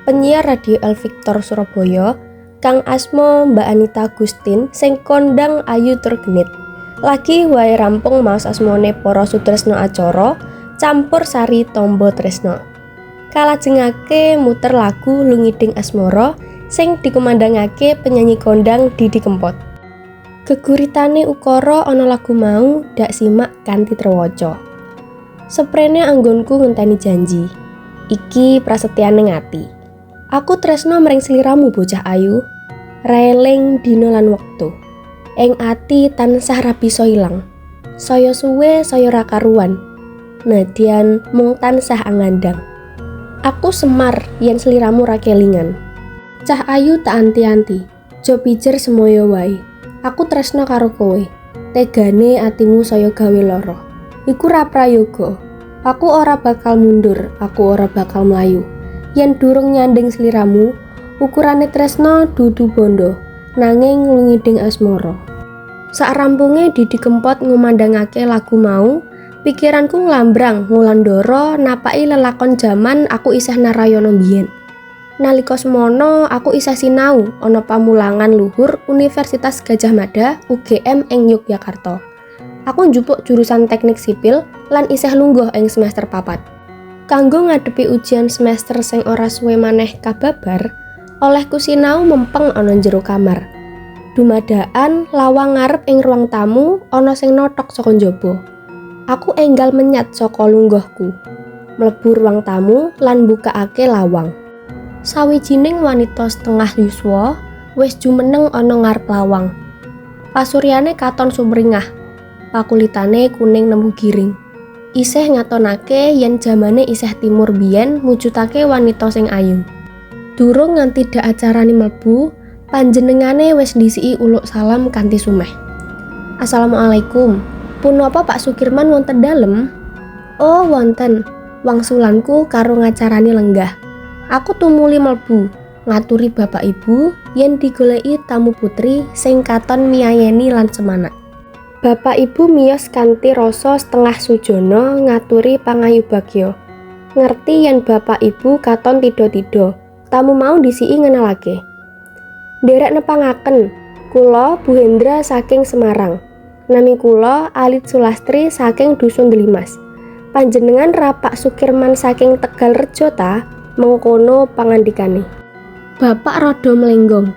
Penyiar Radio El Victor Surabaya kang asma Mbak Anita Gustin sing kondang ayu tur genit. Lagi wae rampung maos asmane para sutresna acara Campur Sari Tombo Tresno. Kalajengake muter lagu Lungiding Asmara sing dikumandangake penyanyi kondang Didi Kempot. Geguritane ukara ana lagu mau dak simak kanthi trewaca. Seprene anggonku ngenteni janji. Iki prasetyane ati. Aku tresno mring sliramu, bocah ayu. Ra eling dina lan wektu. Ing ati tansah ra bisa ilang. Saya suwe saya ra karuan. Nadyan mung tansah angandang. Aku semar yen sliramu ra kelingan. Cah ayu, tak anti-anti. Jo pijer semoyo wae. Aku tresno karo kowe. Tegane atimu saya gawe lara. Iku ra prayoga. Aku ora bakal mundur, aku ora bakal mlayu. Yen durung nyanding sliramu, ukurane tresno dudu bondo, nanging lungiding asmara. Sakrampunge Didi Kempot ngumandangake lagu mau, pikiranku nglambrang ngulandara napaki lelakon jaman aku isih narayana biyen. Nalika semono aku isih sinau ana pamulangan luhur Universitas Gadjah Mada UGM ing Yogyakarta. Aku njupuk jurusan teknik sipil lan isih lungguh ing semester 4. Kanggo ngadepi ujian semester sing ora suwe maneh kababar, olehku sinau mempeng ana jero kamar. Dumadakan lawang ngarep ing ruang tamu ana sing notok saka njaba. Aku enggal menyat saka lungguhku. Mlebu ruang tamu lan mbukakake lawang. Sawijining wanita setengah yuswa wis jumeneng ana ngarep lawang. Pasuryane katon sumringah. Pakulitane kuning nemu giring. Isih ngatonake yen jamane isih timur biyen mujudake wanita sing ayu. Durung nganti dak acarani mlebu, panjenengane wis ndhisiki uluk salam kanthi sumeh. "Assalamualaikum. Punapa Pak Sukirman wonten dalem?" "Oh, wonten." Wangsulanku karo ngacarani lenggah. Aku tumuli mlebu, ngaturi bapak ibu yen digoleki tamu putri sing katon miyayeni lan semanak. Bapak ibu miyos kanthi rasa setengah sujana ngaturi pangayubagya. Ngerti yen bapak ibu katon tida-tida, tamu mau ndhisiki ngenalake. "Nderek nepangaken, kula Bu Hendra saking Semarang. Nami kula Alit Sulastri saking Dusun Dlimas. Panjenengan ra Pak Sukirman saking Tegal Rejo ta?" mengkono pangandikane. Bapak rada mlenggong.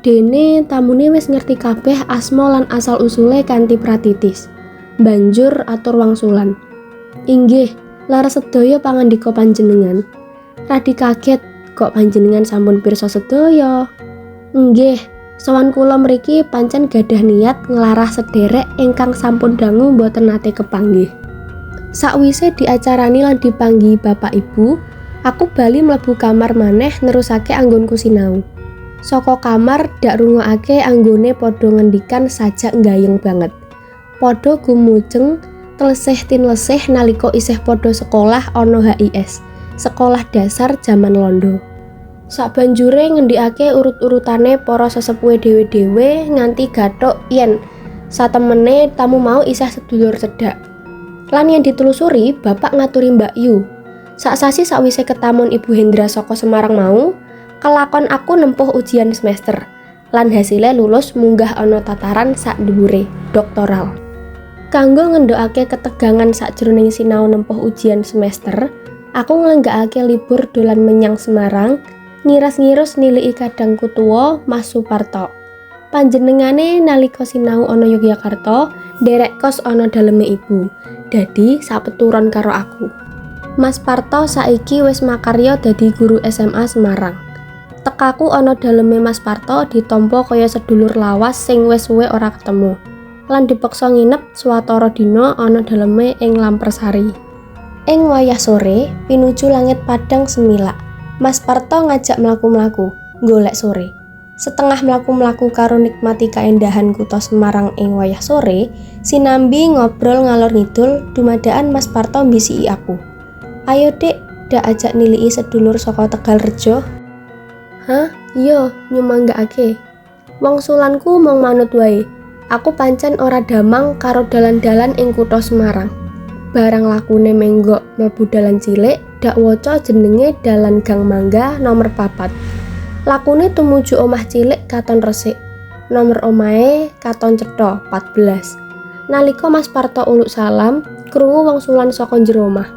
Dene tamune wis ngerti kabeh asma lan asal usule kanthi pratitis. Banjur atur wangsulan. "Inggih, leres sedaya pangandika panjenengan." "Radi kaget kok panjenengan sampun pirsa sedaya." "Nggih, sowan kula mriki pancen gadah niat nglarah sederek ingkang sampun dangu mboten nate kepanggih." Sakwise diacarani lan dipanggihi bapak ibu, aku bali mlebu kamar maneh nerusake anggonku sinau. Saka kamar dak rungokake anggone padha ngendikan sajak nggayeng banget. Padha gumujeng tlesih tinlesih nalika isih padha sekolah ana HIS, sekolah dasar jaman londo. Sabanjure ngendikake urut-urutane para sesepuhe dhewe-dhewe nganti gathuk yen satemene tamu mau isih sedulur cedhak. Lan yen ditelusuri, bapak ngaturi Mbak Yu. Sak sasi sakwise ketamon Ibu Hendra saka Semarang mau, kelakon aku nempuh ujian semester lan hasilnya lulus munggah ana tataran sak dhuwure, doktoral. Kanggo ngendhokake ketegangan sakjroning sinau nempuh ujian semester, aku nglenggakake libur dolan menyang Semarang, ngiras-ngirus niliki kadangku tuwa, Mas Suparto. Panjenengane nalika sinau ana Yogyakarta, nderek kos ana daleme ibu. Dadi sapeturon karo aku. Mas Parto saiki wis makarya dadi guru SMA Semarang. Tekaku ana daleme Mas Parto ditampa kaya sedulur lawas sing wis suwe ora ketemu. Lan dipeksa nginep sawetara dina ana daleme ing Lampersari. Ing wayah sore, pinuju langit padhang semilak. Mas Parto ngajak mlaku-mlaku, golek sore. Setengah mlaku-mlaku karo nikmati kaendahan kutha Semarang ing wayah sore, sinambi ngobrol ngalor ngidul, dumadakan Mas Parto mbisiki aku. "Ayo, Dik, dak ajak niliki sedulur saka Tegal Rejo." "Hah? Iya, nyumanggakake." Wangsulanku mung manut wae. Aku pancen ora damang karo dalan-dalan ing kutha Semarang. Barang lakune menggok mlebu dalan cilik, Dak waca jenenge dalan Gang Mangga nomor 4. Lakune tumuju omah cilik katon resik. Nomor omahe katon cetha 14. Nalika Mas Parto uluk salam, krungu wangsulan saka njero omah.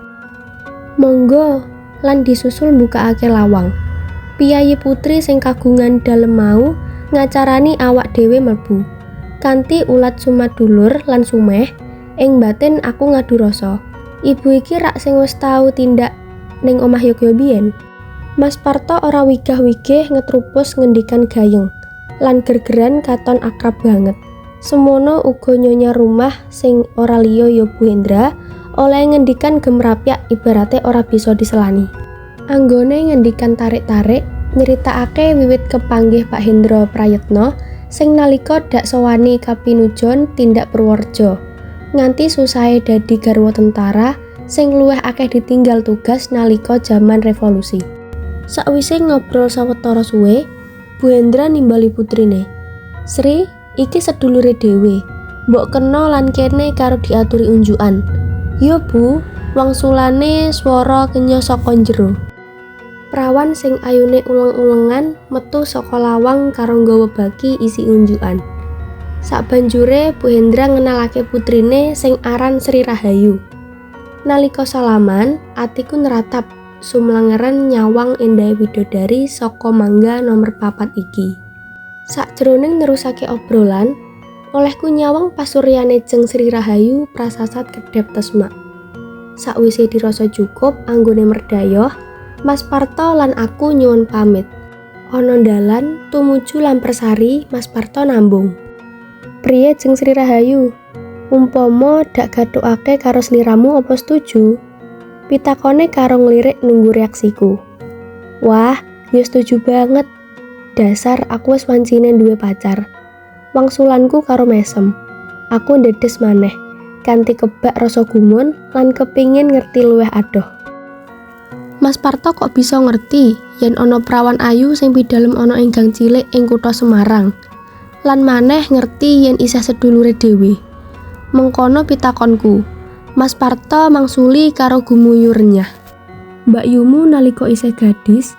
Monggo, lan disusul mbukakake lawang. Piyayi putri sing kagungan dalem mau ngacarani awak dhewe mlebu. Kanthi ulat sumadulur lan sumeh, ing batin aku ngadu rasa. Ibu iki rak sing wis tau tindak ning omah Yogya biyen. Mas Parto ora wigah-wigih ngetrupus ngendikan gayeng lan gergeran katon akrab banget. Semono uga nyonya rumah sing ora liya ya Bu Hendra oleh ngendikan gemrapyak ibarate ora bisa diselani. Anggone ngendikan tarik-tarik nyeritakake wiwit kepanggih Pak Hendro Prayitno sing nalika dak sowani kapinujon tindak Purworejo nganti susahe dadi garwa tentara sing luwih akeh ditinggal tugas nalika jaman revolusi. Sakwise ngobrol sawetara suwe, Bu Hendra nimbali putrine. "Sri, iki sedulure dhewe. Mbok kena lan kene karo diaturi unjukan." "Yo, Bu," wangsulane swara kenya saka njero. Prawan sing ayune uleng-ulengan metu saka lawang karo nggawa baki isi unjukan. Sabanjure Bu Hendra ngenalake putrine sing aran Sri Rahayu. Nalika salaman, atiku neratap sumlengeren nyawang endahe widodari saka Mangga nomor 4 iki. Sakjroning nerusake obrolan, olehku nyawang pasuryane jeng Sri Rahayu prasasat kedhep tesmak. Sakwise dirasa cukup anggone merdayoh, Mas Parto lan aku nyuwun pamit. Ana dalan tumuju Lampersari, Mas Parto nambung. "Priye jeng Sri Rahayu? Umpama dak gathukake karo sliramu apa setuju?" Pitakone karo nglirik nunggu reaksiku. "Wah, ya setuju banget. Dasar aku wis wancine duwe pacar," wangsulanku karo mesem. Aku ndedes maneh, kanthi kebak rasa gumun lan kepingin ngerti luwih adoh. Mas Parto kok bisa ngerti yen ana prawan ayu sing pidalem ana ing gang cilik ing kutha Semarang? Lan maneh ngerti yen isih sedulure dhewe. Mengkono pitakonku. Mas Parto mangsuli karo gumuyu renyah. "Mbakyumu nalika isih gadis,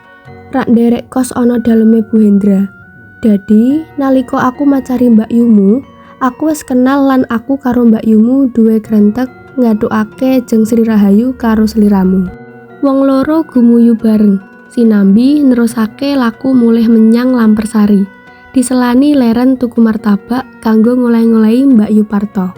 rak nderek kos ana daleme Bu Hendra. Dadi, nalika aku macari mbakyumu, aku wis kenal lan aku karo mbakyumu duwe krentek ngathukake jeng Sri Rahayu karo sliramu." Wong loro gumuyu bareng, sinambi nerusake laku mulih menyang Lampersari. Diselani leren tuku martabak kanggo ngoleh-ngolehi Mbakyu Parto.